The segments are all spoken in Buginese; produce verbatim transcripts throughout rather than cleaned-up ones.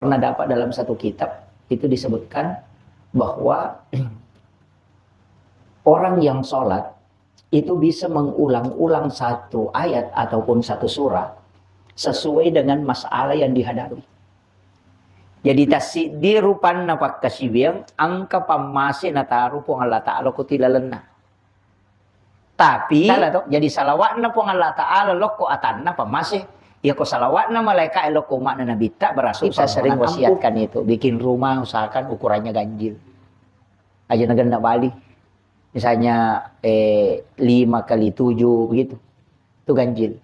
Pernah dapat dalam satu kitab, itu disebutkan bahwa orang yang sholat itu bisa mengulang-ulang satu ayat ataupun satu surah sesuai dengan masalah yang dihadapi. Jadi, tassiddi rupanna pakkasiwiang, engka pammase nataro Puang Allah Ta'ala ko tilalenna. Tapi, salah to? Jadi salawatna Puang Allah Ta'ala lokko atanna pammase. Iyako salawatna malaika lokko umma'na Nabitta, berarti saya sering wasiatkan itu, bikin rumah usahakan ukurannya ganjil. Aja nagenna bali. Misalnya, eh, lima kali tujuh begitu. Itu ganjil.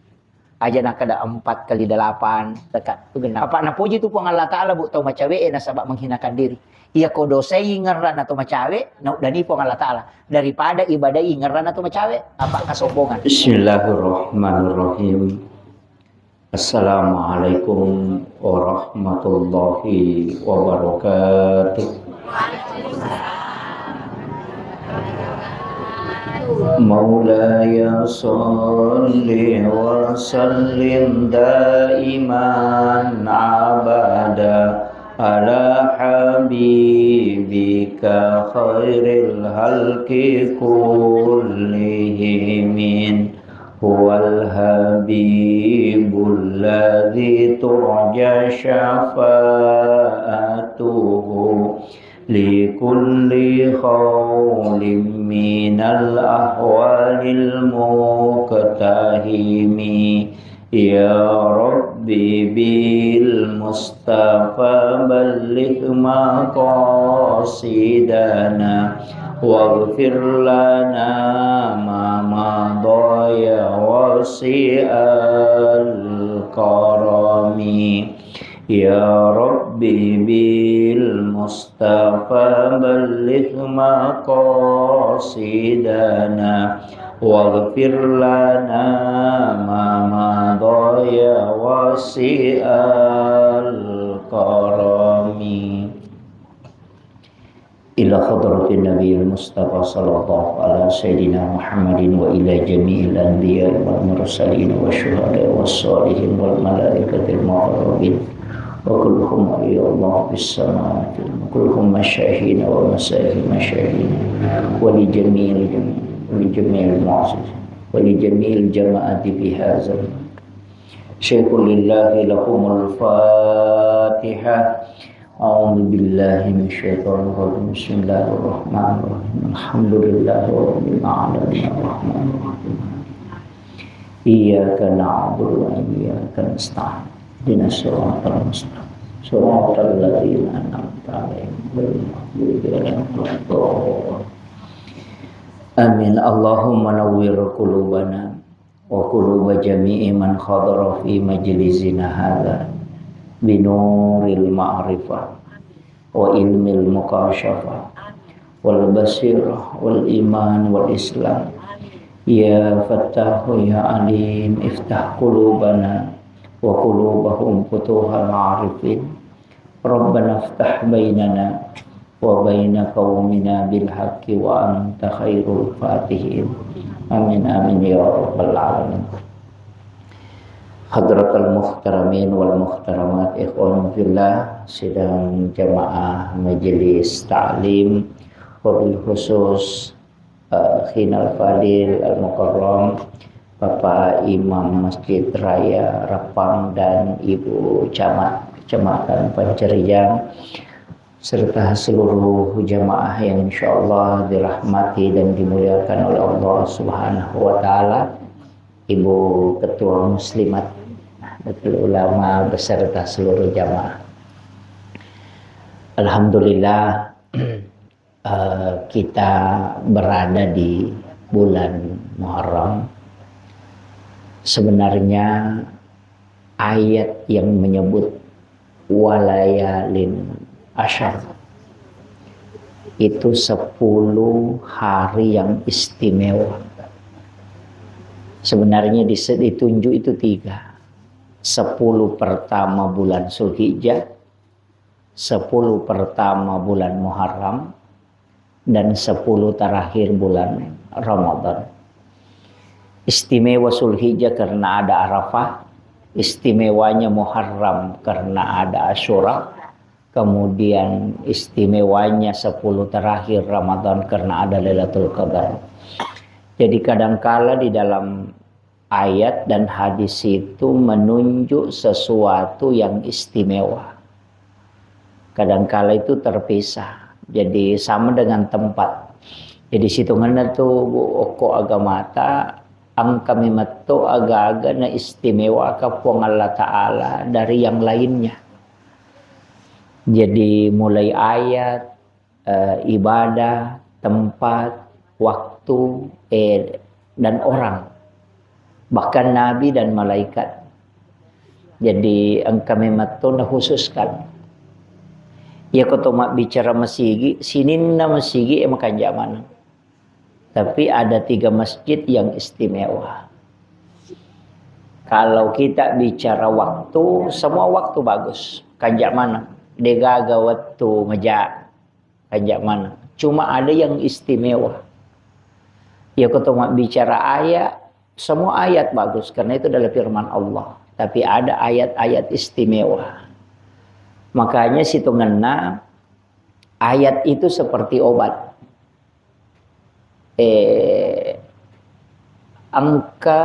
Aja nakkeda empat kali delapan, dekat. Itu genap. Apa napuji tu Puang Allah Ta'ala, bu, tau macawe, eh, nasaba menghinakan diri. Iya ko dosai ngerrana to macawe, nauddani Puang Allah Ta'ala. Daripada ibadai ngerrana to macawe, apa kesombongan. Bismillahirrahmanirrahim. Assalamualaikum warahmatullahi wabarakatuh. مولاي صل وسلم دائما أبدا على حبيبك خير الخلق كلهم. هو الحبيب الذي ترجى شفاعته لكل هول من الأهوال المقتحم. يا رب بالمصطفى بلغ مقاصدنا واغفر لنا ما مضى يا واسع الكرم. يا رب بالمصطفى بلغ مقاصدنا واغفر لنا ما مضى يا واسع الكرم. إلى حضرة النبي المصطفى صلى الله على سيدنا محمد وإلى جميع الأنبياء والمرسلين والشهداء والصالحين والملائكة المقربين وكلهم أولياء الله في السماوات والأرض. كلهم مشايخنا ومشايخ مشايخنا ولجميع الجم-، ولجميع المؤسسين ولجميع الجماعة في هذا المكان. شيخ لله لهم الفاتحة. أعوذ بالله من الشيطان الرجيم. بسم الله الرحمن الرحيم. الحمد لله رب العالمين. الرحمن الرحيم. إياك نعبد وإياك نستعين. اهدنا الصراط المستقيم. صراط الذين أنعمت عليهم غير المغضوب عليهم ولا الضالين. آمين. اللهم نور قلوبنا وقلوب جميع من حضر في مجلسنا هذا بنور المعرفة وعلم المكاشفة والبصيرة والإيمان والإسلام. يا فتاح يا عليم، افتح قلوبنا وقلوبهم فتوح العارفين. ربنا افتح بيننا وبين قومنا بالحق وأنت خير الفاتحين. آمين، آمين يا رب العالمين. حضرات المحترمين والمحترمات، إخوان في الله، sidang jamaah majelis taklim, wabil khusus eh, Khinal Fadil Al-Mukarram, Bapak Imam Masjid Raya Rappang dan Ibu Camat Kecamatan Pancarijang, serta seluruh jamaah yang insya Allah dirahmati dan dimuliakan oleh Allah Subhanahu wa Ta'ala, Ibu Ketua Muslimat Nahdlatul Ulama beserta seluruh jamaah. Alhamdulillah, eh, kita berada di bulan Muharram. Sebenarnya ayat yang menyebut walayalin asyar itu sepuluh hari yang istimewa. Sebenarnya dise-, ditunjuk itu tiga. Sepuluh pertama bulan Zulhijjah, sepuluh pertama bulan Muharram, dan sepuluh terakhir bulan Ramadan. Istimewa Zulhijjah karena ada Arafah, istimewanya Muharram karena ada Asyura, Kemudian istimewanya sepuluh terakhir Ramadan karena ada Lailatul Qadar. Jadi kadangkala di dalam ayat dan hadis itu menunjuk sesuatu yang istimewa. Kadangkala itu terpisah. Jadi sama dengan tempat. Jadi situngenna tu, Bu, okko agamata, engka memetto aga-aga na istimewaka Puang Allah Ta'ala dari yang lainnya. Jadi mulai ayat, eh, ibadah, tempat, waktu, eh, dan orang. Bahkan nabi dan malaikat. Jadi engka memetto na khususkan. Iya ko to mabbicara masigi, sininna masigi e makanja maneng. Tapi ada tiga masjid yang istimewa. Kalau kita bicara waktu, semua waktu bagus. Kanja maneng. Degaga waktu meja. Kanja maneng. Cuma ada yang istimewa. Ya, ko to mabbicara ayat, semua ayat bagus karena itu adalah firman Allah. Tapi ada ayat-ayat istimewa. Makanya situngenna ayat itu seperti obat. Eh, engka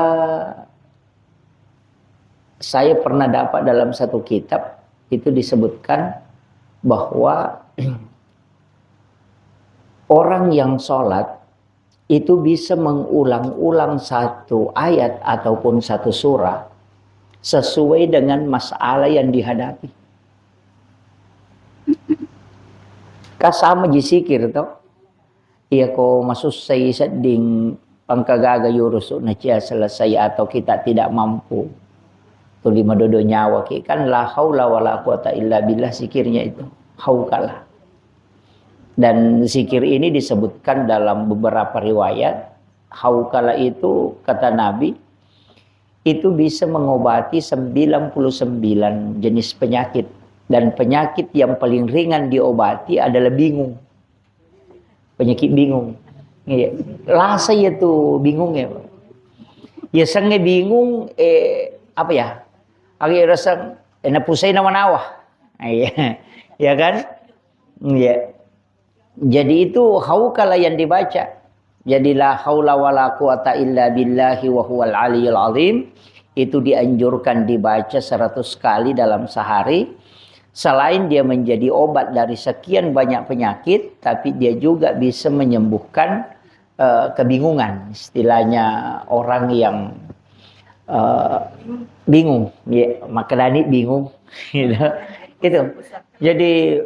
saya pernah dapat dalam satu kitab, itu disebutkan bahwa orang yang sholat itu bisa mengulang-ulang satu ayat ataupun satu surah sesuai dengan masalah yang dihadapi. Ka sama ji sikir to. Iya ko masussai sedding pangkagaga yurusu na cia selesai atau kita tidak mampu. Tuli madodo nyawa ki kan la haula wala quwata illa billah sikirnya itu. Haukala. Dan sikir ini disebutkan dalam beberapa riwayat. Haukala itu kata Nabi itu bisa mengobati sembilan puluh sembilan jenis penyakit. Dan penyakit yang paling ringan diobati adalah bingung. Penyakit bingung. Iya. Lasa ya tu bingung ya. Ya sange bingung, eh, apa ya? Agi rasa, eh, napusai nama nawa. Iya. Ya kan? Iya. Jadi itu haukala yang dibaca. Jadi la haula wala quwata illa billahi wa huwal aliyul azim. Itu dianjurkan dibaca seratus kali dalam sehari. Selain dia menjadi obat dari sekian banyak penyakit, tapi dia juga bisa menyembuhkan, eh, kebingungan. Istilahnya orang yang, eh, bingung, ya, maknanya bingung, gitu. Itu. Jadi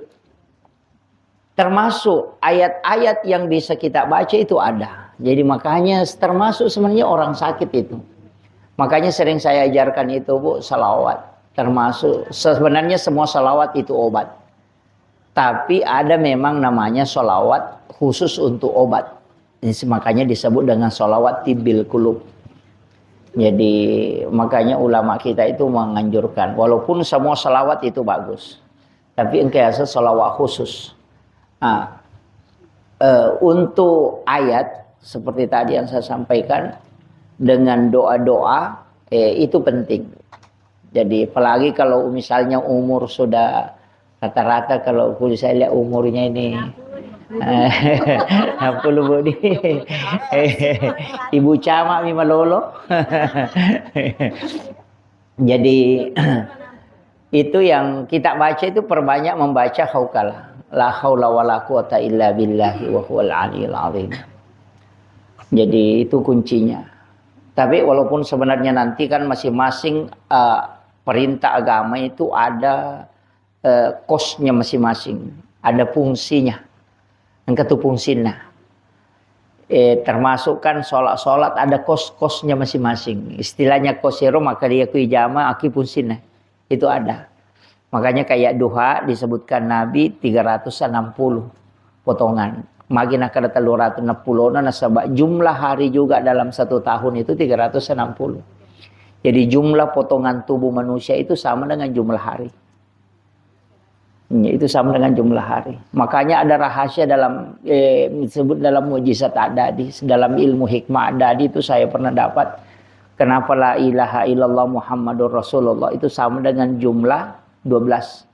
termasuk ayat-ayat yang bisa kita baca itu ada. Jadi makanya termasuk sebenarnya orang sakit itu. Makanya sering saya ajarkan itu, Bu, salawat. Termasuk sebenarnya semua salawat itu obat. Tapi ada memang namanya salawat khusus untuk obat. Ini makanya disebut dengan salawat tibbil kulub. Jadi makanya ulama kita itu menganjurkan, walaupun semua salawat itu bagus. Tapi engka yaseng salawat khusus. Nah, eh, untuk ayat seperti tadi yang saya sampaikan dengan doa-doa, eh, itu penting. Jadi apalagi kalau misalnya umur sudah rata-rata kalau saya lihat umurnya ini enam puluh, Bu, di. Ibu Camat mi malolo. Jadi itu yang kita baca itu perbanyak membaca haukala. La haula wala quwata illa billahi wa huwal aliyul azim. Jadi itu kuncinya. Tapi walaupun sebenarnya nanti kan masing-masing, eh, perintah agama itu ada, eh, kosnya masing-masing, ada fungsinya. Engka tu fungsinna. Eh, termasuk kan sholat-sholat ada kos-kosnya masing-masing. Istilahnya kos ero maka dia kui jama aki fungsinna. Itu ada. Makanya kayak duha disebutkan Nabi tiga ratus enam puluh potongan. Magi nakada tellu ratus enam puluh na nasaba jumlah hari juga dalam satu tahun itu tiga ratus enam puluh. Jadi jumlah potongan tubuh manusia itu sama dengan jumlah hari. Ya, itu sama dengan jumlah hari. Makanya ada rahasia dalam, eh, disebut dalam mujizat Adadi, dalam ilmu hikmah Adadi itu saya pernah dapat. Kenapa la ilaha illallah Muhammadur Rasulullah itu sama dengan jumlah dua belas.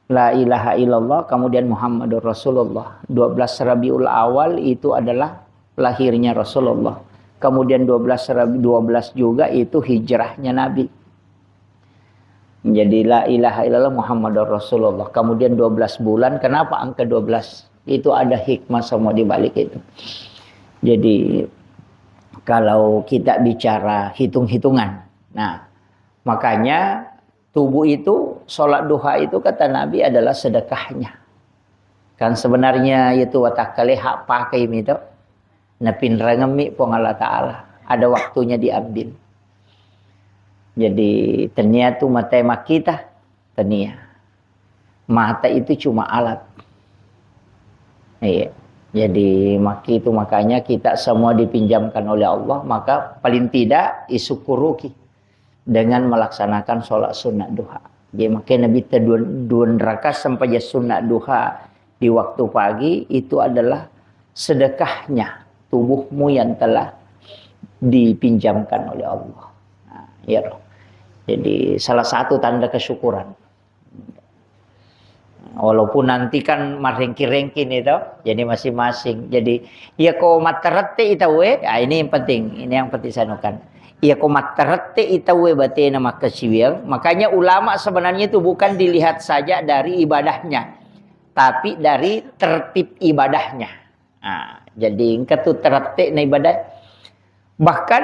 La ilaha illallah, kemudian Muhammadur Rasulullah. Dua belas Rabiul Awal itu adalah lahirnya Rasulullah. Kemudian dua belas Rabi-, dua belas juga itu hijrahnya Nabi. Jadi la ilaha illallah Muhammadur Rasulullah. Kemudian dua belas bulan, kenapa angka dua belas? Itu ada hikmah semua di balik itu. Jadi kalau kita bicara hitung-hitungan. Nah, makanya tubuh itu, sholat duha itu kata Nabi adalah sedekahnya. Kan sebenarnya itu watakkale hak pakai mi to. Napinrangemmi Puang Allah Ta'ala. Ada waktunya diambil. Jadi, tania tu mata makkita, tania. Mata itu cuma alat. Iya. Jadi, maki itu makanya kita semua dipinjamkan oleh Allah, maka paling tidak isukuruki dengan melaksanakan sholat sunat duha. Jadi, makanya Nabi te dua, dua rakaat sempajang sunat duha di waktu pagi itu adalah sedekahnya tubuhmu yang telah dipinjamkan oleh Allah. Nah, iya, roh. Jadi, salah satu tanda kesyukuran. Walaupun nanti kan marengki-rengki nih, toh. Jadi, masing-masing. Jadi, iya ko matterette i tauwe, ah, ini yang penting. Ini yang penting saya anukan. Iya ko matterette i tauwe batena makkasiwiang. Makanya ulama sebenarnya itu bukan dilihat saja dari ibadahnya, tapi dari tertib ibadahnya. Nah, jadi engka tu terette na ibadah. Bahkan,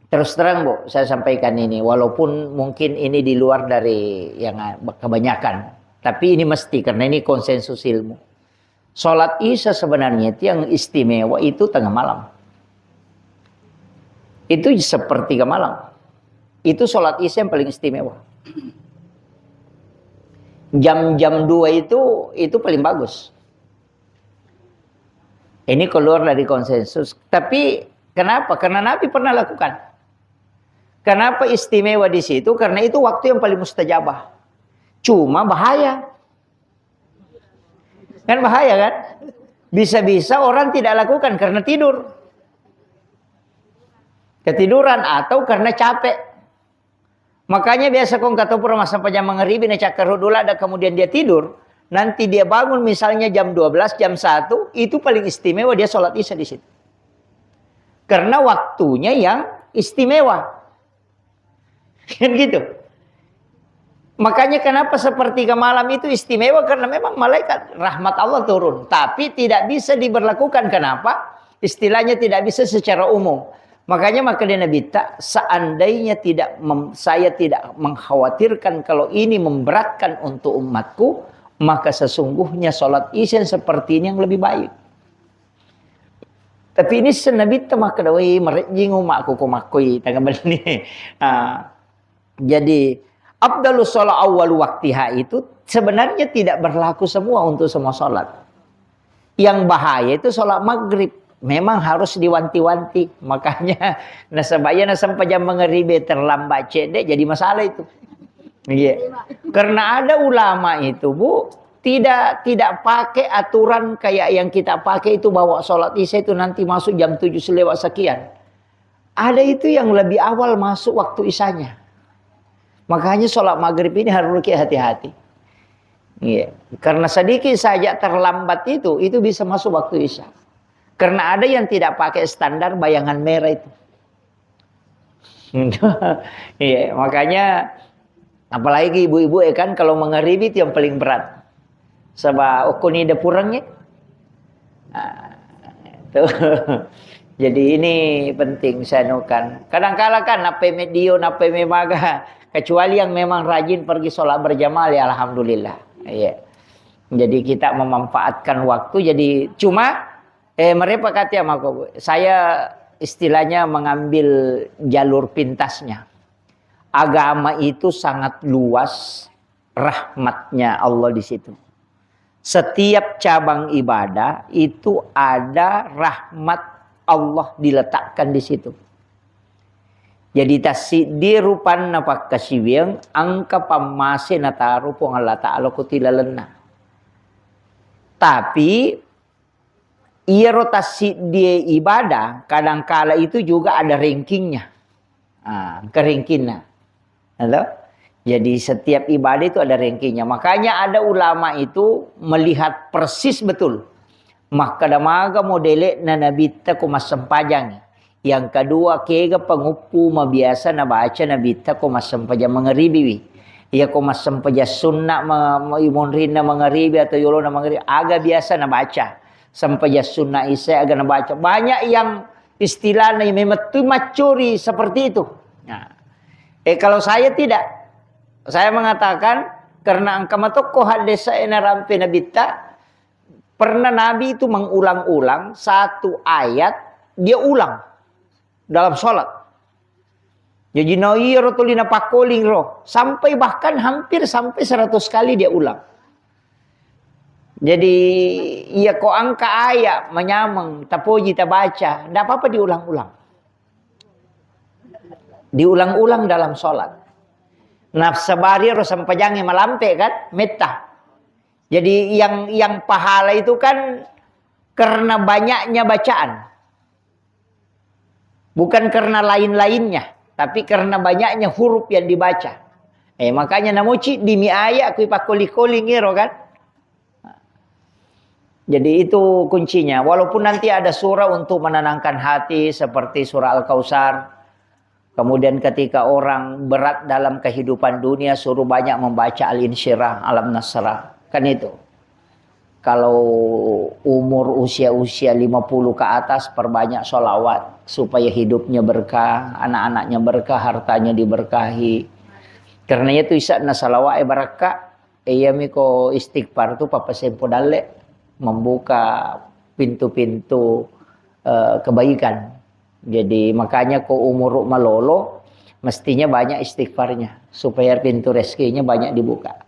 terus terang, Bu, saya sampaikan ini, walaupun mungkin ini di luar dari yang, ah, kebanyakan, tapi ini mesti karena ini konsensus ilmu. Sholat Isya sebenarnya itu yang istimewa itu tengah malam. Itu sepertiga malam. Itu sholat Isya yang paling istimewa. Jam-jam dua itu, itu paling bagus. Ini keluar dari konsensus. Tapi kenapa? Karena Nabi pernah lakukan. Kenapa istimewa di situ? Karena itu waktu yang paling mustajabah. Cuma bahaya. Kan bahaya, kan? Bisa-bisa orang tidak lakukan karena tidur. Ketiduran atau karena capek. Makanya biasa ko engka to pura massempajang mangaribi, na cakkaruddu ladda, kemudian dia tidur, nanti dia bangun misalnya jam dua belas, jam satu, itu paling istimewa dia sholat Isya di situ. Karena waktunya yang istimewa. Kan gitu. Makanya kenapa sepertiga malam itu istimewa, karena memang malaikat rahmat Allah turun. Tapi tidak bisa diberlakukan. Kenapa? Istilahnya tidak bisa secara umum. Makanya maka dia Nabi ta, seandainya tidak mem-, saya tidak mengkhawatirkan kalau ini memberatkan untuk umatku, maka sesungguhnya sholat Isya seperti ini yang lebih baik. Tapi ini senabitta makkeda, "Wei, marejjing umakku ko makkoi, tanga benni." Ah, jadi, afdalus sholat awal waktiha itu sebenarnya tidak berlaku semua untuk semua sholat. Yang bahaya itu sholat maghrib. Memang harus diwanti-wanti. Makanya, nasaba iya nasempajang mangaribe terlambat cedde, jadi masalah itu. Iya. Karena ada ulama itu, Bu, tidak, tidak pakai aturan kayak yang kita pakai itu, bahwa sholat Isya itu nanti masuk jam tujuh selewat sekian. Ada itu yang lebih awal masuk waktu Isyanya. Makanya sholat maghrib ini harus kita hati-hati. Iya. Karena sedikit saja terlambat itu, itu bisa masuk waktu Isya. Karena ada yang tidak pakai standar bayangan merah itu. Iya, makanya apalagi ibu-ibu ya kan, kalau mangaribi itu yang paling berat. Saba okkoni dapureng ya. Nah, itu. Jadi ini penting saya anukan. Kadangkala kan nape medio, nape memaga. Kecuali yang memang rajin pergi sholat berjamaah, ya alhamdulillah. Iya. Jadi kita memanfaatkan waktu. Jadi cuma, eh, mereka kata ya, mako, saya istilahnya mengambil jalur pintasnya. Agama itu sangat luas rahmatnya Allah di situ. Setiap cabang ibadah itu ada rahmat Allah diletakkan di situ. Jadi, tassiddi rupanna pakkasiwiang engka pammase nataro Puang Allah Ta'ala ko tilalenna. Tapi, iyaro tassiddie ibadah, kadangkala itu juga ada rankingnya. Ah, engka rankingna. Halo? Jadi setiap ibadah itu ada rengkinya. Makanya ada ulama itu melihat persis betul. Makkada maga modele'na Nabitta ko massempajangngi. Yang kedua, kega penguppu mabiasa nabaca Nabitta ko massempajang mangeribiwi. Iya ko massempajang sunna ma-, ma-, imonrinna mangeribi atau yolona mangeribi, aga biasa nabaca. Sempajang sunna isya aga nabaca. Banyak yang istilahnya memang tu maccuri seperti itu. Nah, eh, kalau saya tidak, saya mengatakan karena engka matokko haddesae narampe Nabitta, pernah Nabi itu mengulang-ulang satu ayat, dia ulang dalam sholat. Jadi no iyaro tuli napakkoling ro, sampai bahkan hampir sampai seratus kali dia ulang. Jadi iya ko angka ayat manyameng tapoji tabaca, ndak apa-apa diulang-ulang. Diulang-ulang dalam sholat. Nafsabari ro sempajangnge malampe kan, metta. Jadi yang yang pahala itu kan karena banyaknya bacaan. Bukan karena lain-lainnya, tapi karena banyaknya huruf yang dibaca. Eh, makanya namoci dimi ayat kui pakkoli-koli ngero kan. Jadi itu kuncinya. Walaupun nanti ada surah untuk menenangkan hati seperti surah Al-Kautsar. Kemudian ketika orang berat dalam kehidupan dunia suruh banyak membaca Al-Insyirah, Alam Nasrah. Kan itu. Kalau umur usia-usia lima puluh ke atas perbanyak sholawat supaya hidupnya berkah, anak-anaknya berkah, hartanya diberkahi. Karena itu isa'na salawat e barakka. Iyami ko istighfar tu pappasempo dalle, membuka pintu-pintu, eh, kebaikan. Jadi makanya ko umur malolo mestinya banyak istighfarnya supaya pintu rezekinya banyak dibuka.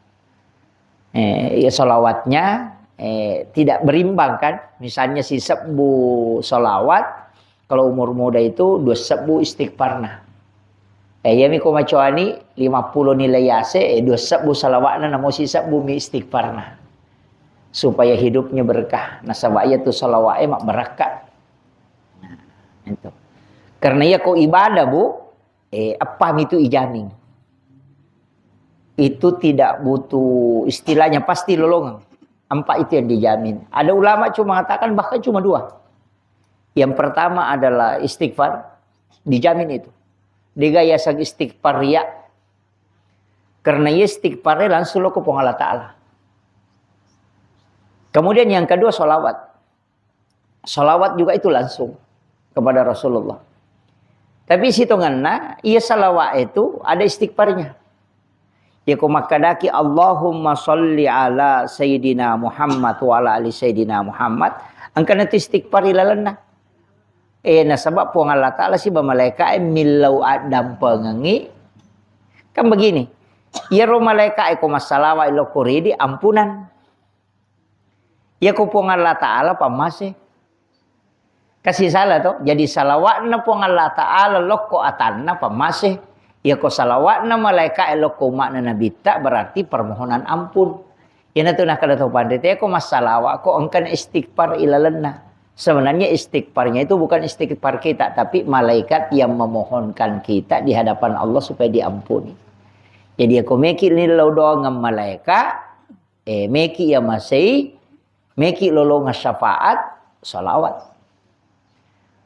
Eh, ya salawatnya eh, tidak berimbang kan. Misalnya si sebbu salawat, kalau umur muda itu dua sebbu istighfarna. Eh, iyami ko macoani lima puluh nilai ase, eh, dua sebbu salawatna namo si sebbu mi istighfarna. Supaya hidupnya berkah. Nasaba iya tu salawat e mabbarakka. Nah, itu. Karena iya ko ibadah, Bu, eh, apa itu ijamin. Itu tidak butuh istilahnya pasti lolongang. Empat itu yang dijamin. Ada ulama cuma mengatakan bahkan cuma dua. Yang pertama adalah istighfar, dijamin itu. Dega yaseng istighfar ya. Karena istighfar langsung lo ke Puang Allah Ta'ala. Kemudian yang kedua salawat. Salawat juga itu langsung kepada Rasulullah. Tapi sitonganna, iya salawat itu ada istighfarnya. Ya ko makkadaki Allahumma salli ala Sayyidina Muhammad wa ala ali Sayyidina Muhammad, engkana tu istighfar ilalenna. Eh, nasaba Puang Allah Ta'ala siba malaika e millau addampengengi. Kan begini, iyaro malaika e ko massalawa ilo ko ridi ampunan. Iya ko Puang Allah Ta'ala pammase. Kasi salah to. Jadi salawatna Puang Allah Ta'ala lokko atanna pammase. Iya ko salawatna malaika e lokko umma'na Nabitta berarti permohonan ampun. Iyanatu nakkeda to panrita, ko massalawa ko engkana istighfar ilalenna. Sebenarnya istighfarnya itu bukan istighfar kita, tapi malaikat yang memohonkan kita di hadapan Allah supaya diampuni. Jadi ko meki nillau doangeng malaika, eh, meki iya masei, meki lolongeng syafaat, salawat.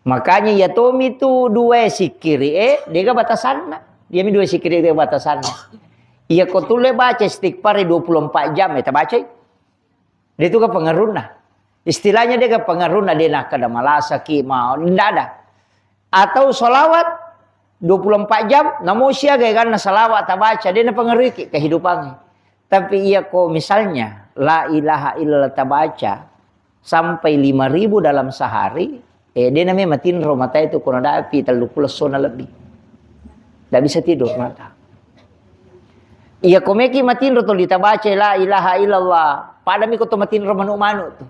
Makanya iya tomi tu dua sikkiri e, dega batasanna. Iyami dua sikkiri dega batasanna. Iya ko tulle baca istighfar dua puluh empat jam, eh, tabacai. Dia tu ke pengaruhna. Istilahnya dia ke pengaruhna, dia nak kada malasaki mau, ndak ada. Atau salawat dua puluh empat jam, namo siaga karena salawat tabaca, dia napengaruhi kehidupannya. Tapi iya ko misalnya la ilaha illallah tabaca sampai lima ribu dalam sehari, eh, dia namanya matinro mata itu kono dapi tellu puluh sona lebih. Tidak bisa tidur mata. Iya ko meki matinro to ditabaca la ilaha illallah. Padami ko to matinro manu-manu tu.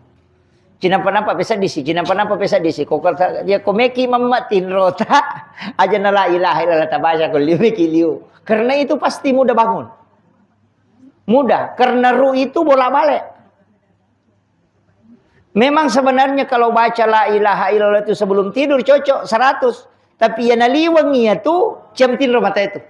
Cinampa-nampa pesa disi, cinampa-nampa pesa disi. Ko kata dia ko meki mamma tinro ta, aja na la ilaha illallah tabaca ko liu meki liu. Karena itu pasti mudah bangun. Mudah, karena ruh itu bolak-balik. Memang sebenarnya kalau baca la ilaha illallah itu sebelum tidur cocok seratus. Tapi iya naliweng iya tu, ciam tinro mata itu.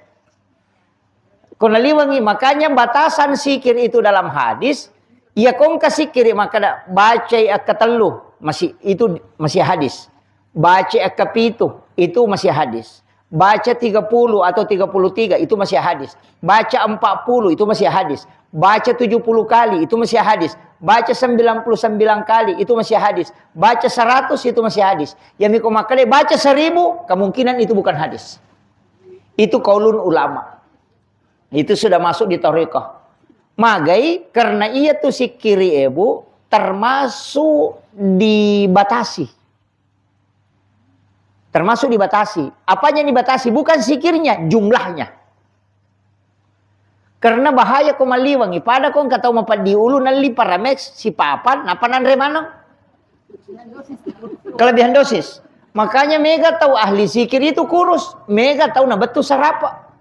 Ko naliwengi, makanya batasan sikir itu dalam hadis, iya kongka sikiri makkada, bacai akka tellu, masih, itu masih hadis. Bacai akka pitu, itu masih hadis. Baca tiga puluh atau tiga puluh tiga, itu masih hadis. Baca empat puluh, itu masih hadis. Baca tujuh puluh kali, itu masih hadis. Baca sembilan puluh sembilan kali, itu masih hadis. Baca seratus, itu masih hadis. Yang miko makkada, baca seribu, kemungkinan itu bukan hadis. Itu kaulun ulama. Itu sudah masuk di tarekat. Magai, karena iya tu sikiri, Ibu, termasuk dibatasi. Termasuk dibatasi. Apanya dibatasi? Bukan sikirnya, jumlahnya. Karena bahaya ko maliwangi, pada ko engka tau mapeddi ulu, nelli Paramex sipapan, napa nanre maneng. Kelebihan dosis. Makanya mega tau ahli sikir itu kurus, mega tau nabettu sarapa.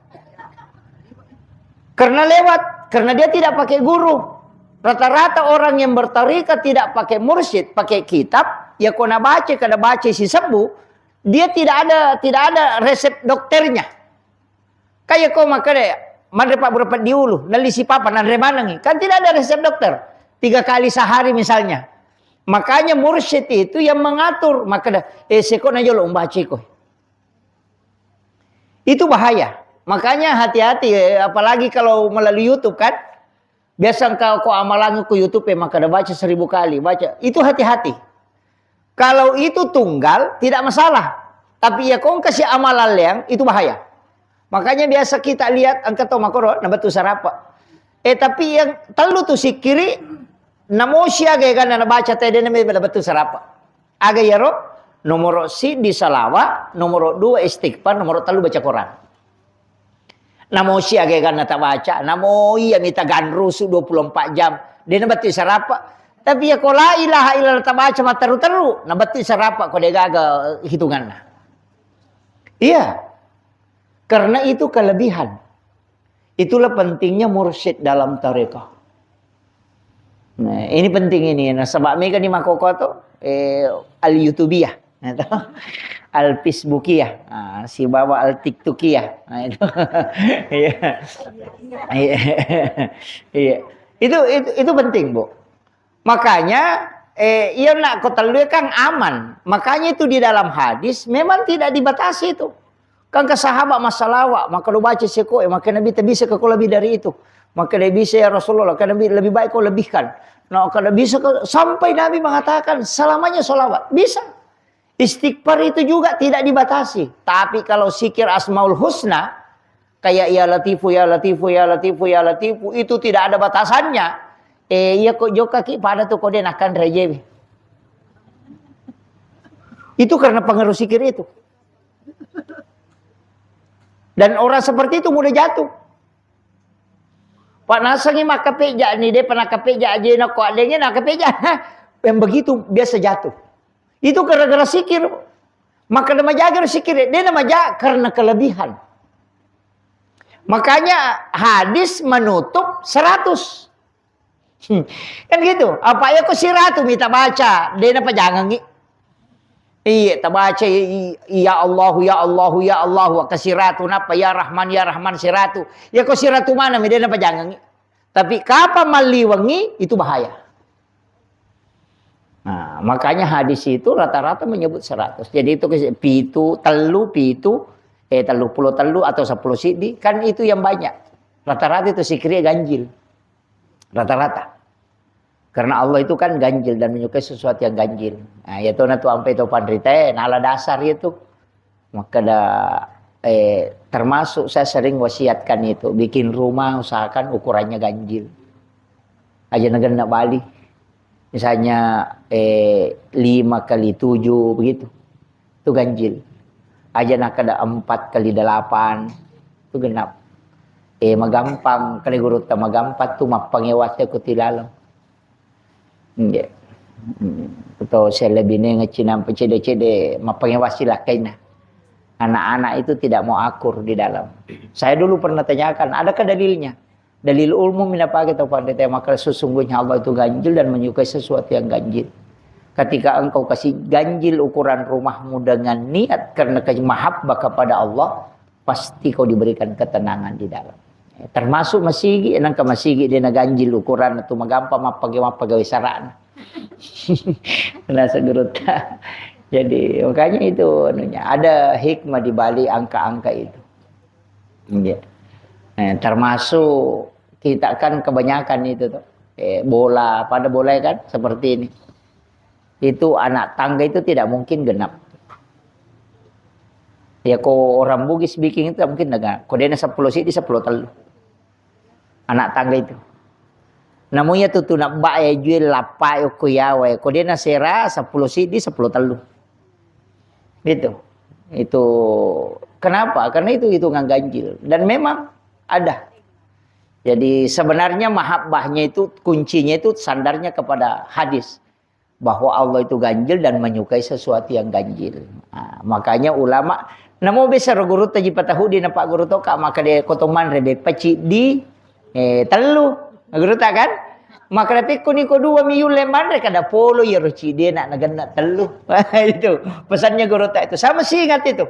Karena lewat, karena dia tidak pakai guru. Rata-rata orang yang bertarikat tidak pakai mursyid, pakai kitab, ya ko nabaca, kada baca sisebbu, dia tidak ada, tidak ada resep dokternya. Kaya ko makkeda, manre pabbura peddi ulu, nelli sipapa, nanre manengi. Kan tidak ada resep dokter. Tiga kali sehari misalnya. Makanya mursyid itu yang mengatur. Makkeda, eh, seko na jolo umbaci ko. Itu bahaya. Makanya hati-hati, eh, apalagi kalau melalui YouTube kan. Biasa engkau ko amalangi ko YouTube, eh, makkeda baca seribu kali, baca. Itu hati-hati. Kalau itu tunggal, tidak masalah. Tapi ya kong kasih amalan leang, itu bahaya. Makanya biasa kita lihat engka to makoro, nabettu sarapa. Eh, tapi yang tellu tu sikiri, namo siaga ganna nabaca tede nabettu sarapa. Aga iyaro, nomoro siddi salawa, nomoro dua istighfar, nomoro tellu baca Quran. Namo siaga ganna tabaca, namo iya mita ganrusu dua puluh empat jam. De nabettu sarapa. Tapi ya ko la ilaha illallah tabaca matteru-teru, nabettu sarapa ko de gaga hitunganna. Iya. Karena itu kelebihan. Itulah pentingnya mursyid dalam tarekat. Nah, ini penting ini. Nasaba mega ni makoko to, eh, al-YouTubiyah. Nah, to. Al-Facebookiyah. Ah, sibawa al-TikTokiyah. Nah, itu. Iya. Iya. Iya. Itu, itu, itu penting, Bu. Makanya, eh, iya nak ko tellu kan aman. Makanya itu di dalam hadis memang tidak dibatasi itu. Kan ke sahabat massalawa, maka lu baca seko, eh, maka Nabi tak bisa ke kau lebih dari itu. Maka dia bisa, "Ya Rasulullah, kan Nabi lebih baik kau lebihkan." Nah, kalau bisa ke, sampai Nabi mengatakan selamanya salawat. Bisa. Istighfar itu juga tidak dibatasi. Tapi kalau sikir Asmaul Husna, kayak ya Latifu, ya Latifu, ya Latifu, ya Latifu, itu tidak ada batasannya. Eh, iya kok joka ki pada tu kode nakan rejewi. Itu karena pengaruh sikir itu. Dan orang seperti itu mudah jatuh. Pak nasengi makkapeja ni, de pernah kapeja aja na ko adenge na kapeja. Yang begitu biasa jatuh. Itu gara-gara sikir. Maka dia majaga sikir, dia nama ja karena kelebihan. Makanya hadis menutup seratus. Hmm. Kan gitu. Apa ya ko siratu mita baca, de napa jangangi. Iya, tabaca, i-, i-, ya Allahu, ya Allahu, ya Allahu, wa kasiratu, napa ya Rahman, ya Rahman, siratu. Ya ko siratu mana mi, de napa jangangi. Tapi kapan maliwangi, itu bahaya. Nah, makanya hadis itu rata-rata menyebut seratus. Jadi itu ke-, pitu, tellu, pitu, eh, tellu puluh tellu atau sepuluh siddi, kan itu yang banyak. Rata-rata itu sikirnya ganjil. Rata-rata. Karena Allah itu kan ganjil dan menyukai sesuatu yang ganjil. Nah, ya to na tu ampe to panrita, eh, nala dasar itu. Makkeda, eh, termasuk saya sering wasiatkan itu, bikin rumah usahakan ukurannya ganjil. Aja nagenna bali. Misalnya, eh, lima kali tujuh begitu. Itu ganjil. Aja nakkeda empat kali delapan, itu genap. Eh, magampang, kali gurutta magampang tu mappangewatte ku tilaleng. Nggih. Hmm. Atau selebinengeng cinampa cede-cede, mappangewa silakkainna. Anak-anak itu tidak mau akur di dalam. Saya dulu pernah tanyakan, adakah dalilnya? Dalil umum minapake tau panrita, maka sesungguhnya Allah itu ganjil dan menyukai sesuatu yang ganjil. Ketika engkau kasih ganjil ukuran rumahmu dengan niat karena ke-, mahabbah kepada Allah, pasti kau diberikan ketenangan di dalam. Termasuk masigi, nangka masigi de' naganjil ukuran tu, magampang mappage-, mappagawe sarana. Nasa gurutta. Jadi, makanya itu anunya, ada hikmah di balik angka-angka itu. Iya. Eh, termasuk kita kan kebanyakan itu tuh. Eh, bola, pada bola kan seperti ini. Itu anak tangga itu tidak mungkin genap. Ya, ko orang Bugis biking itu tidak mungkin genap. Ko dena sepuluh sidi, sepuluh telu. Anak tangga itu. Namu iya tu tuna ba ya jual lapa ya ko yawa ya. Ko dena sera sepuluh sidi, sepuluh telu. Gitu. Itu kenapa? Karena itu hitungan ganjil. Dan memang ada. Jadi sebenarnya mahabbahnya itu, kuncinya itu sandarnya kepada hadis. Bahwa Allah itu ganjil dan menyukai sesuatu yang ganjil. Nah, makanya ulama, namo besar guru taji patahudi na Pak Guru toka, maka de kotoman rebe peci di, eh, telu. Guru tak kan? Maka de pekko ni ko dua miyulle manre kada polo ya roci de nak nagenna telu. Itu pesannya guru tak itu. Sama sih ingat itu.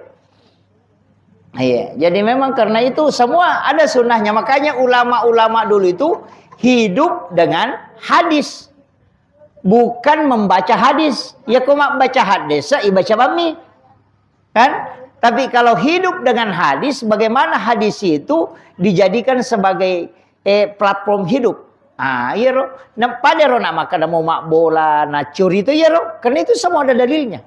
Iya, jadi memang karena itu semua ada sunnahnya. Makanya ulama-ulama dulu itu hidup dengan hadis. Bukan membaca hadis. Ya, ko membaca hadis, ibaca bami. Kan? Tapi kalau hidup dengan hadis, bagaimana hadis itu dijadikan sebagai, eh, platform hidup? Ah, iya ro. Nah, pada ro nak makan mau mak bola, nah curi itu iya ro. Karena itu semua ada dalilnya.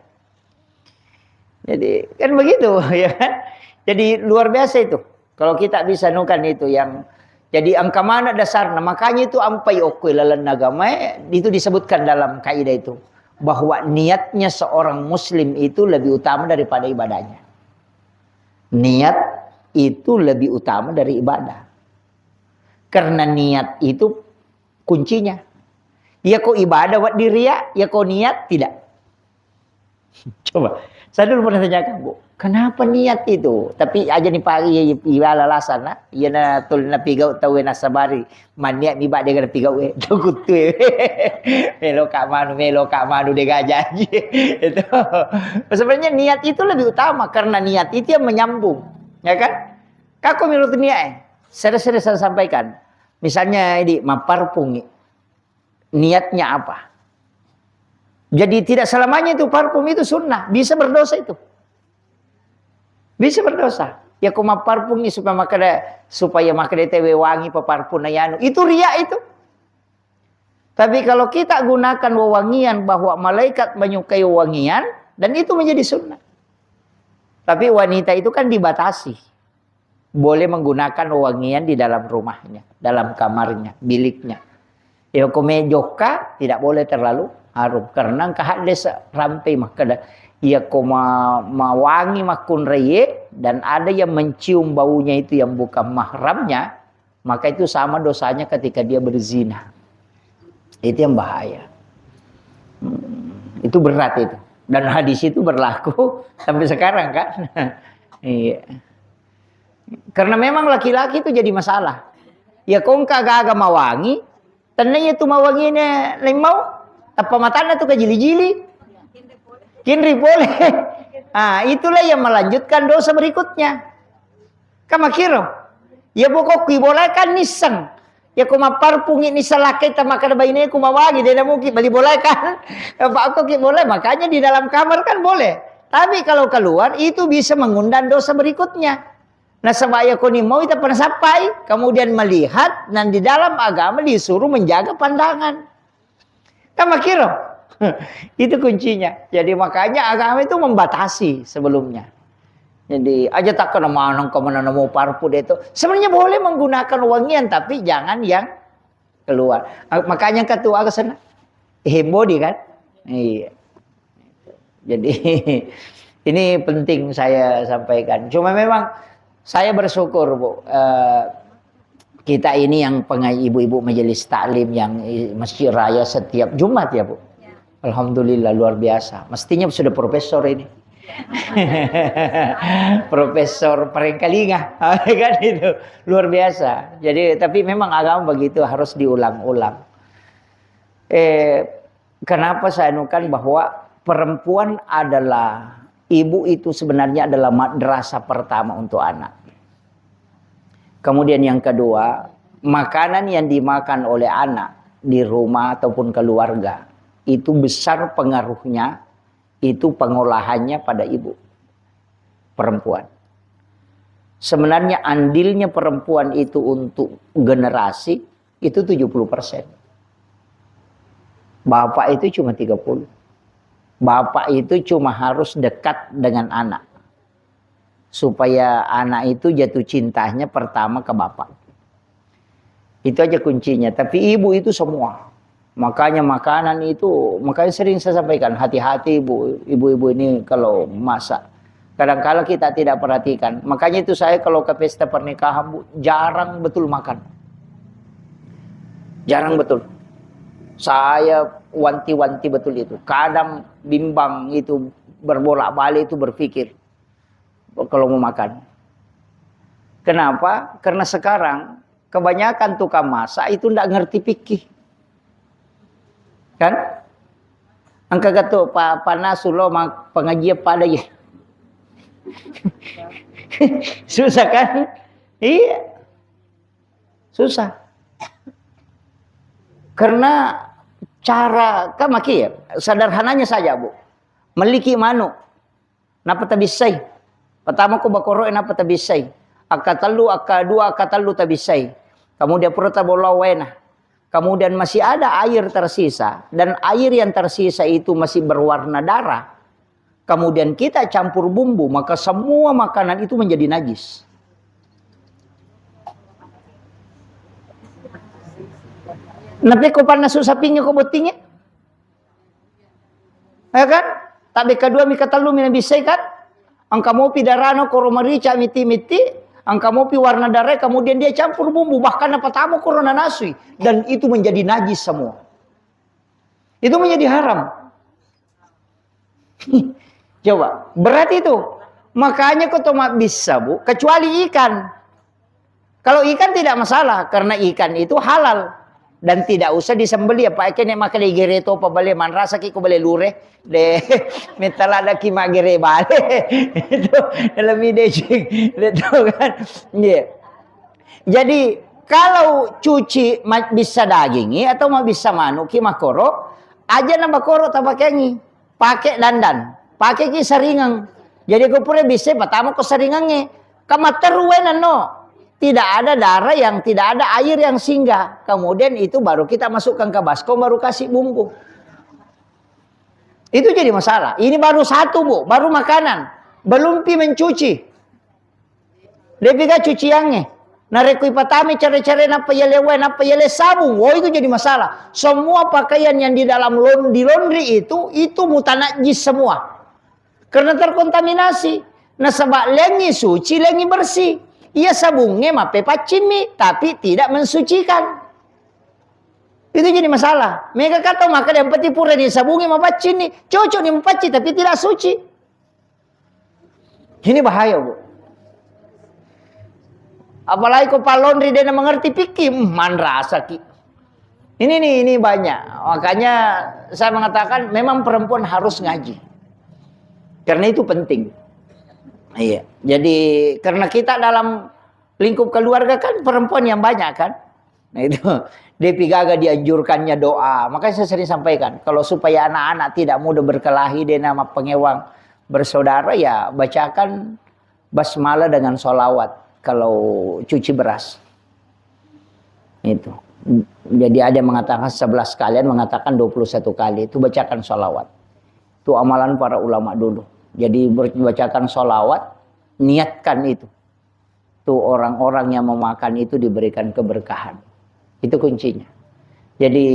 Jadi, kan begitu, ya kan? Jadi, luar biasa itu. Kalau kita bisa nukan itu yang jadi angka mana dasarnya. Makanya itu ampai okko lalan agama, eh, itu disebutkan dalam kaidah itu. Bahwa niatnya seorang muslim itu lebih utama daripada ibadahnya. Niat itu lebih utama dari ibadah. Karena niat itu kuncinya. Ya ko ibadah buat diri ya, ya ko niat tidak. Coba, saya dulu pernah tanyakan, Bu, kenapa niat itu? Tapi aja ni pagi ya, iya alasan, nah. Iya na tul na pigau tau na sabari. Maniat mi bak dia kena pigau, eh. Tau kutu, eh. Melo kak manu, melo kak manu dia gajah. Itu. Sebenarnya niat itu lebih utama karena niat itu yang menyambung, ya kan? Kako menurut niat, eh? Sering-sering saya sampaikan. Misalnya di maparpungi. Niatnya apa? Jadi tidak selamanya itu parfum itu sunnah, bisa berdosa itu. Bisa berdosa. Ya ko maparfum ni supaya makada, supaya makada tewe wangi pa parfum na yanu. Itu riya itu. Tapi kalau kita gunakan wewangian bahwa malaikat menyukai wewangian, dan itu menjadi sunnah. Tapi wanita itu kan dibatasi. Boleh menggunakan wewangian di dalam rumahnya, dalam kamarnya, biliknya. Ya, ko me jokka tidak boleh terlalu harum karena engka hadis rampe makkeda, iya ko ma-, mawangi makkunraie dan ada yang mencium baunya itu yang bukan mahramnya, maka itu sama dosanya ketika dia berzina. Itu yang bahaya. Hmm, itu berat itu. Dan hadis itu berlaku sampai sekarang kan. Iya. Karena memang laki-laki itu jadi masalah. Ya, ko engka gaga mawangi, tenna iya tu mawangine lain mau, tappa matanna tu kajili-jili. Kinri pole. Ah, itulah yang melanjutkan dosa berikutnya. Kan makkiro. Ya pokokku ibolae kan nisseng. Ya ko maparpungi nisseng lakkai tamakkeda baineku mawangi, de namuki bali bolae kan. Apa aku ki boleh, makanya di dalam kamar kan boleh. Tapi kalau keluar itu bisa mengundang dosa berikutnya. Nasaba iya koni mau ita pernah sappai, kemudian melihat, dan di dalam agama disuruh menjaga pandangan. Kan makkiro. Itu kuncinya. Jadi makanya agama itu membatasi sebelumnya. Jadi aja tak kena maneng ke mana nemu parfum itu. Sebenarnya boleh menggunakan wangian tapi jangan yang keluar. Ah, makanya ketua ke sana. Hand body kan? Iya. Jadi ini penting saya sampaikan. Cuma memang saya bersyukur, Bu. Eh, kita ini yang pengaji ibu-ibu majelis taklim yang i-, Masjid Raya setiap Jumat ya, Bu. Alhamdulillah luar biasa. Mestinya sudah profesor ini. Profesor Parengkalinga, kan itu luar biasa. Jadi tapi memang agama begitu harus diulang-ulang. Eh, kenapa saya anukan bahwa perempuan adalah, ibu itu sebenarnya adalah madrasah pertama untuk anak. Kemudian yang kedua, makanan yang dimakan oleh anak di rumah ataupun keluarga itu besar pengaruhnya, itu pengolahannya pada ibu perempuan. Sebenarnya andilnya perempuan itu untuk generasi itu tujuh puluh persen. Bapak itu cuma tiga puluh. Bapak itu cuma harus dekat dengan anak. Supaya anak itu jatuh cintanya pertama ke bapak. Itu aja kuncinya. Tapi ibu itu semua. Makanya makanan itu, makanya sering saya sampaikan, hati-hati ibu, ibu-ibu ini kalau masak. Kadangkala kita tidak perhatikan. Makanya itu saya kalau ke pesta pernikahan, Bu, jarang betul makan. Jarang betul. Saya wanti-wanti betul itu. Kadang bimbang itu, berbolak-balik itu, berpikir kalau mau makan. Kenapa? Karena sekarang kebanyakan tukang masak itu ndak ngerti fikih. Kan? Engka gato pa-, panasu lo ma-, pengajian pada ya. Susah kan? Iya. Susah. Karena cara, kan maki ya, sederhananya saja, Bu. Meliki manu, napa tabissai? Pertama ko bakoro, napa tabissai? Akka tellu, akka dua, akka tellu tabissai. Kemudian pura tabola waena. Kemudian masih ada air tersisa, dan air yang tersisa itu masih berwarna darah. Kemudian kita campur bumbu, maka semua makanan itu menjadi najis. Nape ko panna susah pinge ko bottinge? Ya kan? Tapi kedua mi ketellu mi nabissai kan? Engka mopi darano koro marica miti-miti, engka mopi warna darah, kemudian dia campur bumbu, bahkan apa tamu koro nanasui, dan itu menjadi najis semua. Itu menjadi haram. Coba, berat itu. Makanya kau tuh bisa, Bu, kecuali ikan. Kalau ikan tidak masalah, karena ikan itu halal dan tidak usah disembelih. Apa kene makan gere to apa bale manrasa ki ko bale lure de, mentala ada ki magere bale. Itu lebih deceng. Itu kan. Iya. Jadi kalau cuci ma-, bisa dagingi atau ma bisa manuki makoro, aja na makoro tapakengi. Pake dandan, pake ki saringeng. Jadi ko pura bisa pertama ko saringengnge. Kamateru wae nenno. Tidak ada darah yang, tidak ada air yang singgah. Kemudian itu baru kita masukkan ke baskom, baru kasih bumbu. Itu jadi masalah. Ini baru satu, Bu, baru makanan. Belum pi mencuci. Depi ga cuciangnge. Narekko ipatami care-care nappa yale wae, nappa yale sabung, woi itu jadi masalah. Semua pakaian yang di dalam lon-, di laundry itu, itu mutanajis semua. Karena terkontaminasi. Nasaba lengi suci, lengi bersih. Iya sabungnge mappepaccinni, tapi tidak mensucikan. Itu jadi masalah. Mega kato maka yang penting pura ni sabungnge mapaccinni, cocok ni mapaccing tapi tidak suci. Ini bahaya, Bu. Apalagi ko palonri dena mengerti fikih, hmm, manrasaki. Ini nih, ini banyak. Makanya saya mengatakan memang perempuan harus ngaji. Karena itu penting. Iya. Jadi karena kita dalam lingkup keluarga kan perempuan yang banyak kan. Nah itu, depi gaga dianjurkannya doa. Makanya saya sering sampaikan, kalau supaya anak-anak tidak mudah berkelahi, dena mappangewang bersaudara, ya bacakan basmalah dengan sholawat kalau cuci beras. Itu. Jadi ada yang mengatakan sebelas kali, ada yang mengatakan dua puluh satu kali. Itu bacakan sholawat. Itu amalan para ulama dulu. Jadi ber-, bacakan sholawat, niatkan itu. Tuh orang-orang yang memakan itu diberikan keberkahan. Itu kuncinya. Jadi,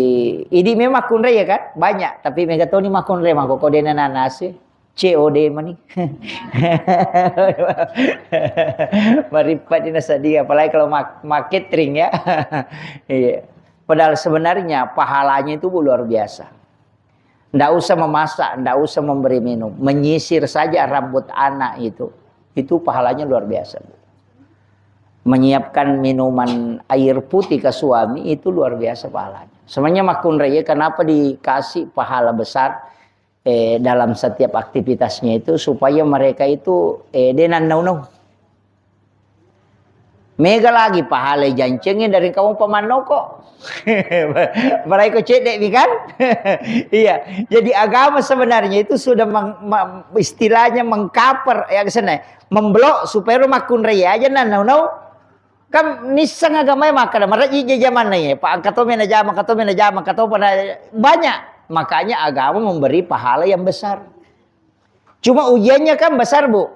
idi memang makkunrai ya kan? Banyak, tapi megatoni makkunrai mako ko dena nanasi. C O D mani. Marippa di nasadia, apalagi kalau mak-, mak catering ya. Iya. Padahal sebenarnya pahalanya itu, Bu, luar biasa. Ndak usah memasak, ndak usah memberi minum. Menyisir saja rambut anak itu, itu pahalanya luar biasa, Bu. Menyiapkan minuman air putih ke suami itu luar biasa pahalanya. Sebenarnya makkunrai, kenapa dikasih pahala besar, eh, dalam setiap aktivitasnya itu, supaya mereka itu, eh, denan nau-nau. Mega lagi pahala jancengnge dari kamu pamannoko. Barai ko cedde mi kan? Iya. Jadi agama sebenarnya itu sudah meng-, ma-, istilahnya mengcover, ya, kesana, memblok supaya ro makkunrai aja na nau-nau. Kan nisseng agamae makkeda, marejji je jamanna ye, pa engka to mena jama, engka to mena jama, engka to pada banyak. Makanya agama memberi pahala yang besar. Cuma ujiannya kan besar, Bu.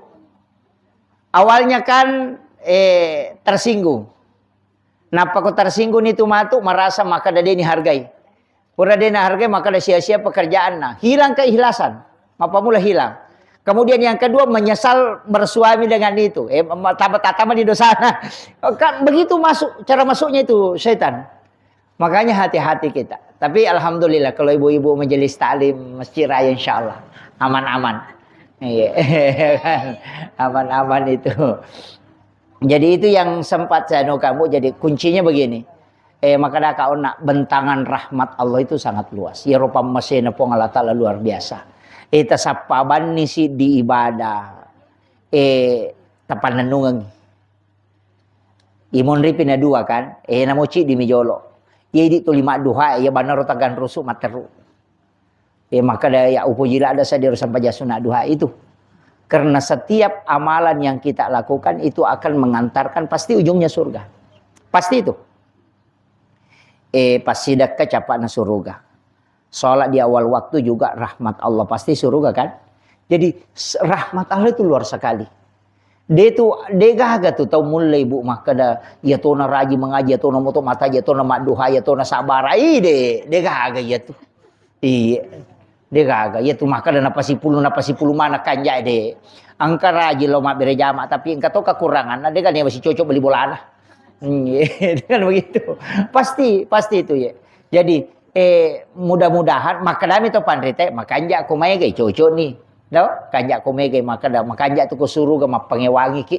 Awalnya kan, eh, tersinggung. Nappa ko tersinggung itu matu, merasa makkeda de' ni hargai. Pura de' na hargai, makkeda sia-sia pekerjaanna. Hilang keikhlasan. Mappamula hilang. Kemudian yang kedua, menyesal bersuami dengan itu. Eh, ma-, tambah, tambah di dosana. Kan begitu masuk, cara masuknya itu setan. Makanya hati-hati kita. Tapi alhamdulillah, kalau ibu-ibu majelis taklim Masjid Raya, insya Allah aman-aman. Iya. Aman-aman itu. Jadi itu yang sempat saya anu kamu, jadi kuncinya begini. Eh, makkeda ka onna, bentangan rahmat Allah itu sangat luas. Ya, rupa masena Puang Allah Ta'ala luar biasa. Eh, tasappa banni si di ibadah. Eh, tapannennungeng. Imonri pina dua kan, eh, namo ciddi mi jolo. Iya idi tuli madduha, iya bannaro taganrusu matteru. Eh, makkeda ya upoji ladda sadiro sampajang sunat duha itu. Karena setiap amalan yang kita lakukan itu akan mengantarkan pasti ujungnya surga. Pasti itu. Eh, passidekka capana suruga. Sholat di awal waktu juga rahmat Allah, pasti suruga kan? Jadi s-, rahmat Allah itu luar sekali. De tu, de gaga tu tau mulle ibu makkeda, ya tona raji mengaji, ya tona moto mata, ya tona madduha, ya tona sabara. Ih, de, de gaga ya tu. Iya. De gaga, ya tu makkeda napa sipulu, napa sipulu mana kanja de. Engka raji lo mabbere jama, tapi engka to kekurangan, de kan ya masih cocok beli bolana. Iya, kan begitu. Pasti, pasti itu ya. Jadi, eh, mudah-mudahan makkedami to panrita, makanja ko maega cocok ni. Do, kanja ko maega makkeda, makanja tu ko suruga mappangewangi ki.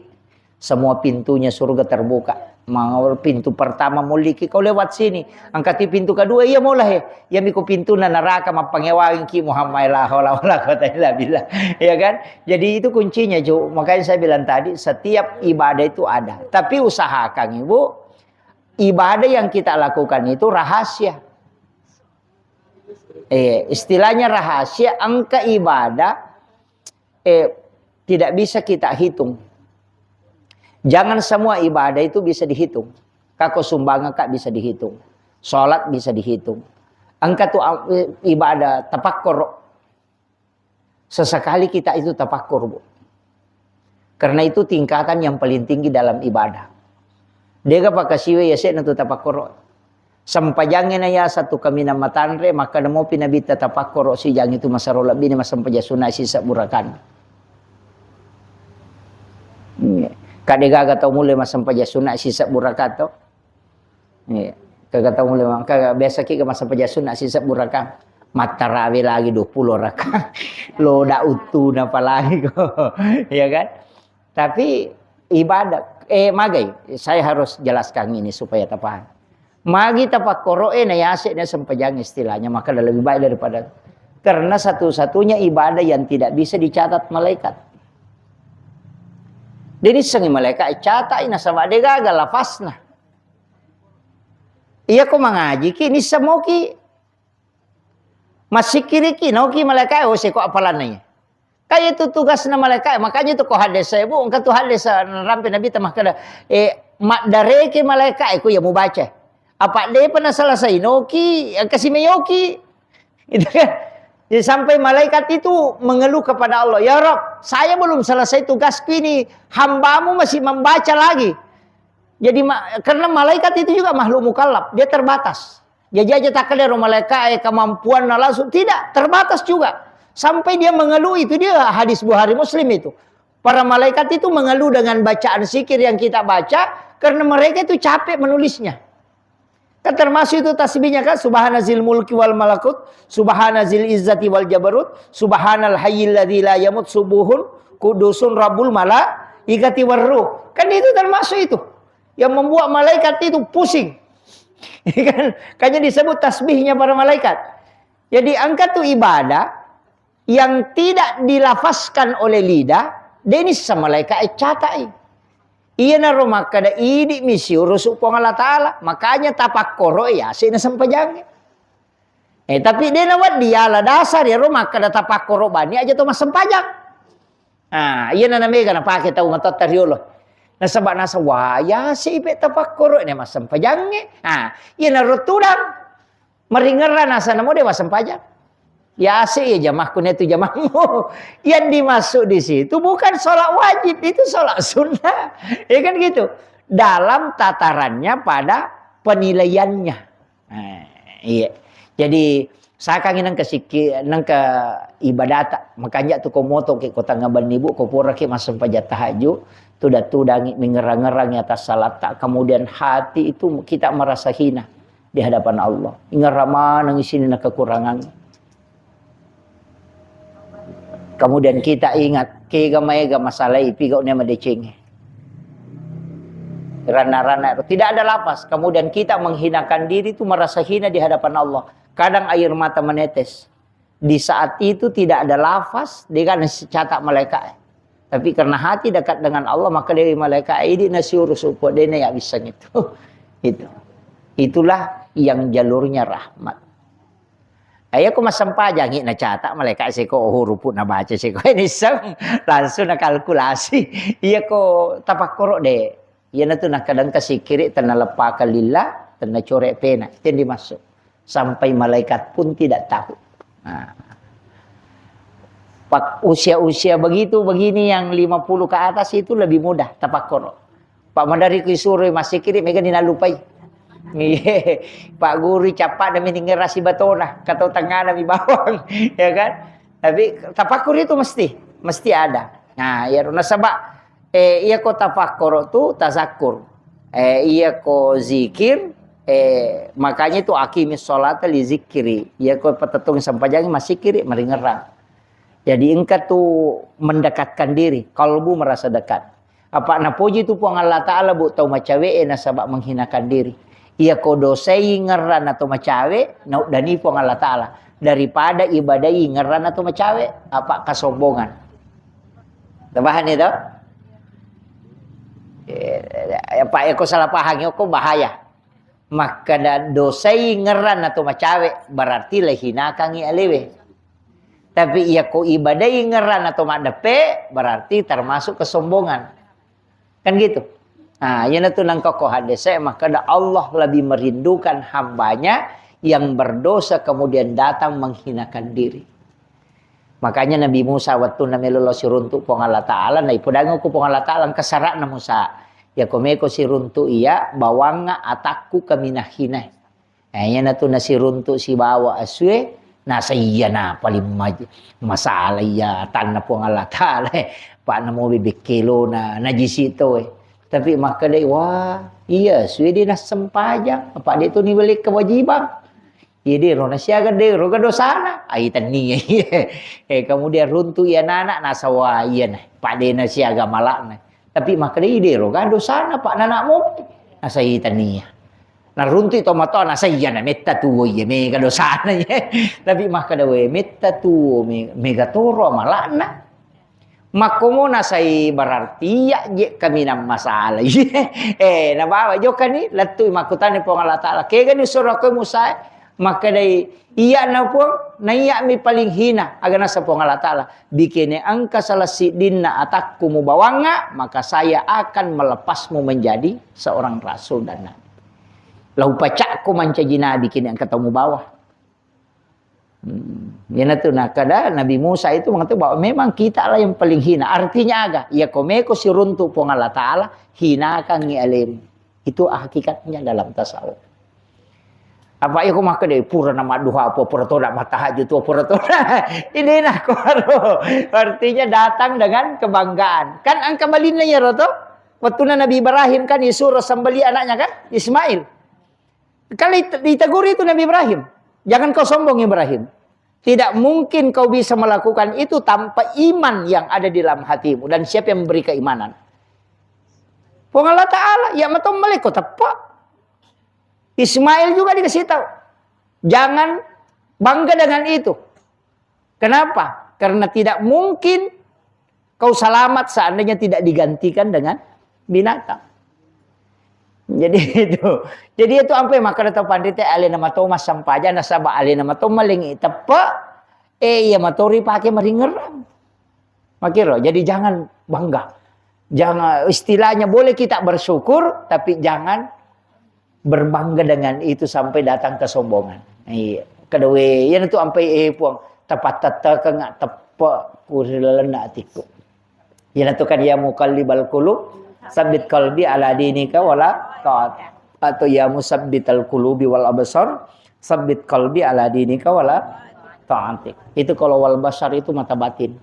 Semua pintunya surga terbuka. Mau pintu pertama muliki kau lewat sini. Angkati pintu kedua, iya mola he. Iya miko pintu na neraka mappangewangi ki Muhammad, la haula wala quwata illa billah. Ya kan? Jadi itu kuncinya, Ju. Makanya saya bilang tadi, setiap ibadah itu ada. Tapi usahakan, Ibu, ibadah yang kita lakukan itu rahasia. Eh, istilahnya rahasia, engka ibadah, eh, tidak bisa kita hitung. Jangan semua ibadah itu bisa dihitung. Kako sumbangan kak bisa dihitung. Sholat bisa dihitung. Engka tu, eh, ibadah tapakkoro. Sesekali kita itu tafakkur, Bu. Karena itu tingkatan yang paling tinggi dalam ibadah. Dega pakasiwe ya sekna tu tapakkoro. Sempajangnge na ya satu kaminang matanre, maka namopi Nabitta tapakkoro sijang itu masaro lebbini massempajang sunna sisebbu rakaat. Iya. Kak degaga tau mulle massempajang sunna sisebbu rakaat to. Iya. Kaga tau mulle, kaga biasa ki ga massempajang sunna sisebbu rakaat. Mattarawe lagi dua puluh rakaat. Loda uttuna apalagi ko. Ya kan? Tapi ibadah, eh, magai, saya harus jelaskan ini supaya tapaham. Magi tapakkoro e na yase na sempajang istilahnya, maka lebih baik daripada, karena satu-satunya ibadah yang tidak bisa dicatat malaikat. Dia nisengi malaikat, eh, catat nasaba degaga lafazna. Iya ko mangaji ki, nisseng moki. Massikkiriki, naoki malaikae, oh, seko apalanna iya. Kaya itu tugasna malaikae, makanya itu ko haddesa, Bu, engka tu haddesa narampe Nabitta makkeda, eh, maddareke malaikae, ko iya mubaca. Apa depa naselesai, noki, engka simeyoki. Gitu kan? Jadi sampai malaikat itu mengeluh kepada Allah, "Ya Rob, saya belum selesai tugasku ini, hambamu masih membaca lagi." Jadi ma-, karena malaikat itu juga makhluk mukallaf, dia terbatas. Jaji aja takkalero malaikae kemampuanna langsung, tidak, terbatas juga. Sampai dia mengeluh, itu dia hadis Bukhari Muslim itu. Para malaikat itu mengeluh dengan bacaan zikir yang kita baca karena mereka itu capek menulisnya. Kan termasuk itu tasbihnya kan, subhana zil mulki wal malakut, subhana zil izzati wal jabarut, subhanal hayyil ladzi la yamut, subuhun qudusun rabbul malaikati war ruh. Kan itu termasuk itu. Yang membuat malaikat itu pusing. Kan? Makanya disebut tasbihnya para malaikat. Jadi engka tu ibadah yang tidak dilafazkan oleh lidah, de nisseng malaikae catai. Iyanaro makkeda idi'mi siurusu Puang Allah Ta'ala, makanya tapakkoro yase na sempajangnge. Eh, tapi de nawedding yala dasar iyaro makkeda tapakkoro bani aja to massempajang. Ah, iyana namega napake tau matotta riolo. Nasaba nasa wayase ipe tapakkoro ne massempajangnge. Ah, iyanaro tudang. Maringerra nasana mo de massempajang. Yase iya jamakku ne tu jamakmu. Yang dimaksud di situ bukan sholat wajib, itu sholat sunnah. Ya kan gitu. Dalam tatarannya pada penilaiannya. Eh, iya. Jadi sakangi nengka sikki, nengka ibadata, makanja tu ko moto ke ko tangga benni bu, ko pura ke massempajang tahajud, tuda-tudangi, mengerang-ngerangi atas salatta, kemudian hati itu kita merasa hina di hadapan Allah. Ingerra maneng isini na kekurangan. Kemudian kita ingat, kega maega masalah ipi gau ne madecengi. Rana-rana, tidak ada lafaz. Kemudian kita menghinakan diri itu merasa hina di hadapan Allah. Kadang air mata menetes. Di saat itu tidak ada lafaz, dia kan catat malaikat. Tapi karena hati dekat dengan Allah, maka dia malaikat, "Ini nasi urus upo dene ya bisa gitu." Itu. Itulah yang jalurnya rahmat. Iya ko massempajang, nacata malaika seko, oh, hurupu nabaca seko, nisseng, langsung nakalkulasi. Iya ko tapakkoro de. Iyanatu nakkadang kasikiri, tenna leppaka lillah, tenna core pena. Itu yang dimaksud. Sampai malaikat pun tidak tahu. Nah. Pak, usia-usia begitu, begini yang lima puluh ke atas itu lebih mudah tapakkoro. Pak Madari ku isuro massikiri, mega ni nalupai. Iye. Pak Guru cappa na miningerasi batona, katau tengana mi bawang, ya kan? Tapi tapakkuri itu mesti, mesti ada. Nah, ya nasaba, eh, iya ko tapakkoro tu tazakkur. Eh, iya ko zikir, eh, makanya itu aqimis sholata li zikri. Iya ko patettung sempajang massikiri, maringerang. Jadi engka tu mendekatkan diri, kalbu merasa dekat. Apa napoji tu Puang Allah Ta'ala, bu, tau macawe e nasaba menghinakan diri. Iya ko dosai ngerrana to macawe, nauddani Puang Allah Ta'ala. Daripada ibadai ngerrana to macawe, apa kesombongan. Tabahan itu? Eh, apa ya, ko salah paham, ya, ko bahaya. Makkada dosai ngerrana to macawe, berarti lehinakangi alewe. Tapi iya ko ibadai ngerrana to maddeppe, berarti termasuk kesombongan. Kan gitu. Nah, iyanatu nangka ko hadese, makkada Allah lebih merindukan hambanya yang berdosa kemudian datang menghinakan diri. Makanya Nabi Musa waktu namelo lao siruntu Puang Allah Ta'ala, na ipodangeng ku Puang Allah Ta'ala, engka sara'na Musa. Ya ko meko siruntu iya, bawangnga atakku kaminahina. Eh, iyanatu nasiruntu sibawa asue, nasa iya na paling maj-, masalah iya tanna Puang Allah Ta'ala, eh. Pak namo bebekkelona, najisi to, eh. Tapi makkedai, wah, iya asue de nassempajang, apa de to ni balik kewajiban. Iya de ro nasiaga de ro ga dosana, ai tennia. Eh, kemudian runtu iya nana, nasa wah iya na, pak de nasiaga malakna. Tapi makkedai de ro ga dosana, pak nana mopi, nasa iya tennia. Naruntu tomatoa, nasa iya na metta tuo, iya mega dosana, iya. Tapi makkeda, "We, metta tuo, me-, mega toro amala'na." Makkomo nasai berarti iya je kaminang masalah. Eh, nabawa jokani, lettu makkutani Puang Allah Ta'ala. Kegani suro ko Musa, makkedai, "Iya na Puang, na iya mi paling hina." Aga nasa Puang Allah Ta'ala, "Bikene engka salah siddinna atakku mubawangnga, maka saya akan melepasmu menjadi seorang rasul dan nabi." Lau pacakko mancaji nabi kini engka tau mubawa. Hmm. Iyanatu nakkada Nabi Musa itu mengatakan bahwa memang kita lah yang paling hina. Artinya aga? Ya ko meko siruntu Puang Allah Ta'ala, hinakangi alemu. Itu hakikatnya dalam tasawuf. Apa iya ko makkeda pura na madduha apa pura toda matahajud tu pura toda. Ini nah ko aro. Artinya datang dengan kebanggaan. Kan engka balinna ya roto. Waktu Nabi Ibrahim kan disuruh sembelih anaknya kan Ismail. Kali diteguri itu Nabi Ibrahim. Jangan kau sombong Ibrahim. Tidak mungkin kau bisa melakukan itu tanpa iman yang ada di dalam hatimu. Dan siapa yang memberi keimanan? Puang Allah Ta'ala, ya matommaleko teppa. Ismail juga dikasih tahu. Jangan bangga dengan itu. Kenapa? Karena tidak mungkin kau selamat seandainya tidak digantikan dengan binatang. Jadi itu. Jadi itu ampe makkeda tau panrita alena mato massempajang nasaba alena mato malengi teppe, eh, iya mato ripake maringerrang. Makiro, jadi jangan bangga. Jangan, istilahnya boleh kita bersyukur, tapi jangan berbangga dengan itu sampai datang kesombongan. Iya. Kedawe, iya tu ampe eh Puang, tepat tetekeng teppe kuri lalenna atiku. Iyanatu kan ya muqallibal qulub, sabbit qalbi ala dinika wala ta'at. Atau ya musabbital qulubi wal absar, sabbit qalbi ala dinika wala ta'atik. Itu kalau wal basar itu mata batin.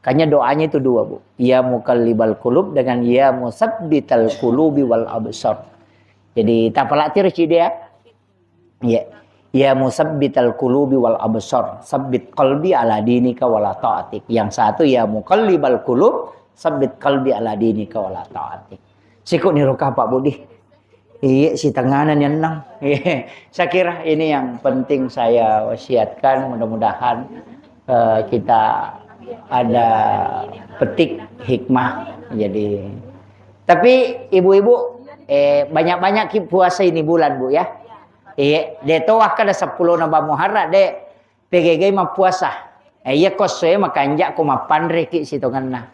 Kayaknya doanya itu dua, Bu. Ya muqallibal qulub dengan ya musabbital qulubi wal absar. Jadi, tapalati reci dia. Ya. Ya musabbital qulubi wal absar, sabbit qalbi ala dinika wala ta'atik. Yang satu, ya muqallibal qulub, sabbit qalbi ala dinika wala ta'atik. Siku ni ruka Pak Budi. Iya, sitengana ni enneng. Iya. Saya kira ini yang penting saya wasiatkan. Mudah-mudahan, eh, kita ada petik hikmah. Jadi, tapi ibu-ibu, eh, banyak-banyak ki puasa ini bulan, Bu, ya. Iya, de to wakkeda seppulo na ba Muharram, de. Pegegai mappuasa. Eh, iya ko essoe makanja ko mappanreki sitongenna.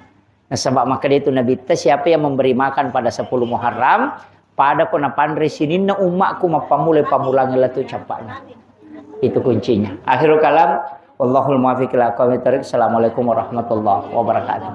Nasaba makkeda itu Nabitta, siapa yang memberi makan pada sepuluh Muharram, pada ko napanre sininna ummakku mappammula pammulang latu cappa'na. Itu kuncinya. Akhirul kalam, wallahul muwaffiq ila aqwamit thariq. Assalamualaikum warahmatullahi wabarakatuh.